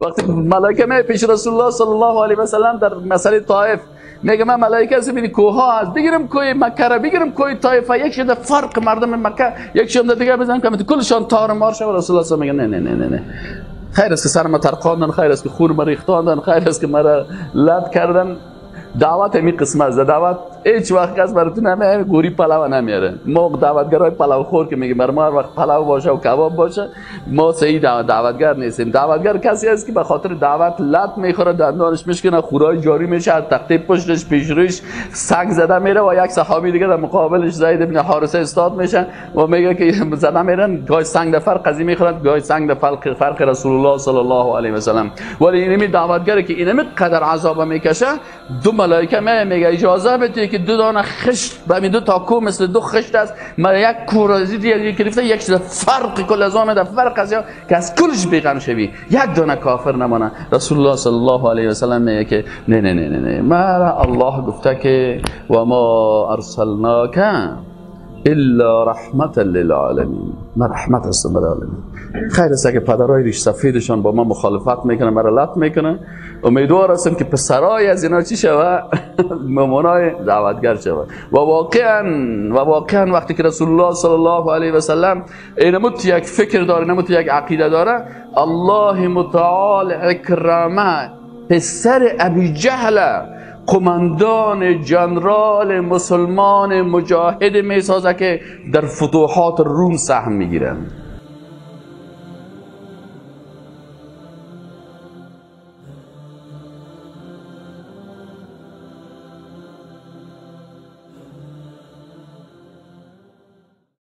وقتی ملائکه می پیش رسول الله صلی الله علیه و سلم در مسئله طائف میگه من ملائکه هستم، ببین کوه هست، بگیرم کوه مکه را، بگیرم کوه طائف، یک شده فرق مردم مکه، یک شده دیگه بزنم که کلشان تار مار شد. رسول الله صلی الله علیه و میگه نه نه نه نه، خیر است که سر ما ترقاندن، خیر است که خون ما ریختاندن، خیر است که مرا لد کردن. دعوت همی قسم است. دعوت هیچ وقت کس براتون همه گوری پلو نمیاره. ما دعوتگرای پلو خور که میگیم بر ما هر وقت پلو باشه و کباب باشه، ما صحیح دعوتگر نیستیم. دعوتگر کسی است که به خاطر دعوت لط میخوره، دندانش میشکنه، خورای جاری میشه، از تخته پشتش پیش رویش سگ زده میره و یک صحابی دیگه در مقابلش زید ابن حارثه استاد میشن و میگه که زده میرن، گاهی سنگ در فرق قضیه میخورن، گاهی سنگ در فرق رسول الله صلی الله علیه و سلم. ولی اینمی دعوتگر که اینمی قدر عذاب میکشه، دو ملائکه میگه اجازه بده که دو دانه خشت به دو تا کو مثل دو خشت است، ما یک کورازی دیگه گرفته، یک چیز فرق کل از آمده فرق از که از کلش بیغم شوی، یک دانه کافر نمانه. رسول الله صلی الله علیه و سلم میگه که نه نه نه نه نه، مرا الله گفته که و ما ارسلناک الا رحمت للعالمین، من رحمت هستم برای عالمین. خیر است که پدرای ریش سفیدشان با ما مخالفت میکنه، مرا لط میکنه، امیدوار هستم که پسرای از اینا چی شوه؟ مامانای دعوتگر شوه. و واقعا وقتی که رسول الله صلی الله علیه و سلم اینموت یک فکر داره، اینموت یک عقیده داره، الله متعال اکرمه پسر ابی جهل قماندان جنرال مسلمان مجاهد میسازه که در فتوحات روم سهم میگیرن.